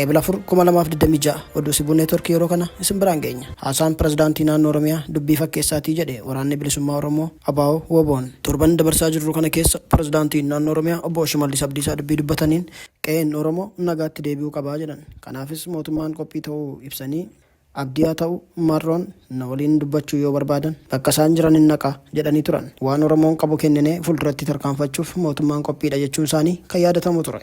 Eebila 4, 2026 Oduu Sibuu Neetwork yeroo kana isin biraan geenya. Haasaan Pirezidaantii Naannoo Oromiyaa dubbii fakkeessaatii jedhe Waraanni Bilisummaa Oromoo, ABO, WBOn. Torban dabarsaa jirru kana keessa Pirezidaantiin Naannoo Oromiyaa Obbo Shimallis Abdiisaa dubbii dubbataniin qe'een Oromoo nagaatti deebi'uu qaba jedhan. Kanaafis mootummaan qophii ta'uu ibsanii, Abdii haa ta'u Marroon na waliin dubbachuu yoo barbaadan bakka isaan jiranin dhaqa jedhanii turan. Waan Oromoon qabu kenninee fulduratti tarkaanfachuuf mootummaan qophiidha jechuun isaanii kan yaadatamu ture.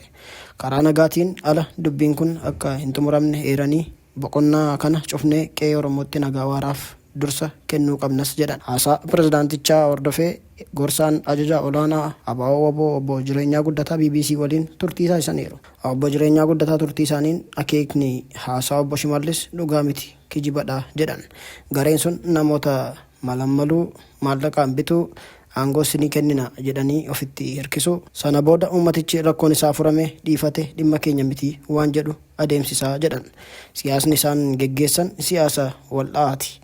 Karaa nagaatiin ala dubbiin kun akka hin xumuramne eeranii, boqonnaa kana cufnee qe'ee Oromootti nagaa waaraaf dursa kennuu qabnas jedhan. Haasaa pirezidaantichaa hordofee gorsaan ajajaa olaanaa ABO-wbo Obbo Jireenyaa Guddataa bbc waliin turtii taasisaniiru. Obbo Jireenyaa Guddataa turtii isaaniin akeekni haasaa Obbo Shimallis dhugaa miti, kijibadha jedhan. Gareen sun namoota malammaluu, maallaqaan bituu, aangoo isinii kennina jedhanii ofitti hirkisuu, sana booda uummatichi rakkoon isaa furame dhiifate dhimma keenya miti waan jedhu adeemsisaa jedhan. Siyaasni isaan geggeessan siyaasa waldhahaati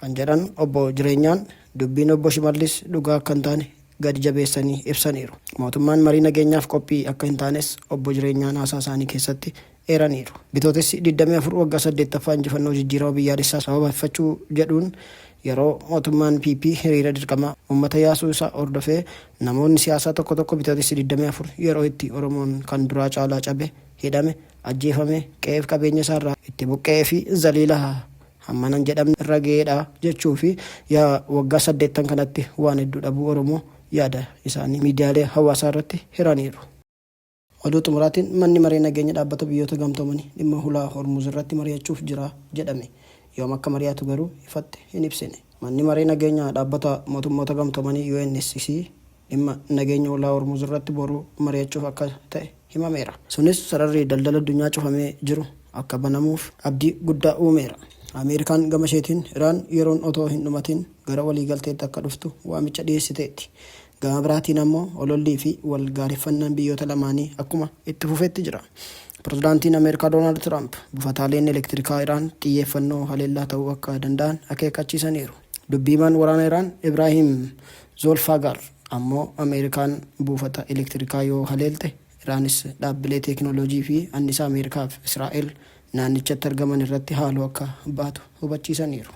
kan jedhan Obbo Jireenyaan, dubbiin Obbo Shimallis dhugaa akka hin taane gadi jabeessanii ibsaniiru. Mootummaan marii nageenyaaf qophii akka hin taanes Obbo Jireenyaan haasaa isaanii keessatti eeraniiru. Bitootessi 24 waggaa 8ffaa injifannoo jijjiirama biyyaalessaa sababeeffachuu jedhuun yeroo mootummaan PP hiriira dirqamaa uummata yaasuu isaa hordofee namoonni siyaasaa tokko tokko Bitootessi 24 yeroo itti Oromoon kan duraa caalaa cabe, hidhame, ajjeefame, qe'eef qabeenya isaarraa itti buqqa'ee fi zaliila hammana hin jedhamne irra ga'eedha jechuu fi yaa waggaa saddeettan kanatti waan hedduu dhabuu Oromoo yaada isaanii miidiyaalee hawaasaa irratti hiraniiru. Oduu xumuraatiin Manni Maree Nageenya Dhaabbata Biyyoota Gamtoomanii dhimma Hulaa Hormuuz irratti mari'achuuf jira jedhame. Yoom akka mari'atu garuu ifatti hin ibsine. Manni Maree Nageenya Dhaabbata Mootummoota Gamtoomanii, UNSC, dhimma nageenya Hulaa Hormuuz irratti boru mari'achuuf akka ta'e himameera. Sunis sararri daldala addunyaa cufamee jiru akka banamuuf abdii guddaa uumeera. Ameerikaan gama isheetiin Iraan yeroon otoo hin dhumatiin gara waliigalteetti akka dhuftu waamicha dhiyeessiteetti. Gama biraatiin ammoo olollii fi wal gaareffannaan biyyoota lamaanii akkuma itti fufetti jira. Pirezidaantiin Ameerikaa Doonaald Tiraamp buufataaleen elektirikaa Iraan xiyyeeffannoo haleellaa ta'uu akka danda'an akeekkachiisaniiru. Dubbi himaan waraana Iraan Ibraahim Zoolfaagaar ammoo Ameerikaan buufata elektirikaa yoo haleelte Iraanis dhaabbilee teeknooloojii fi annisaa Ameerikaa fi Israa'el naannichatti argaman irratti haaloo akka baatu hubachiisaniiru.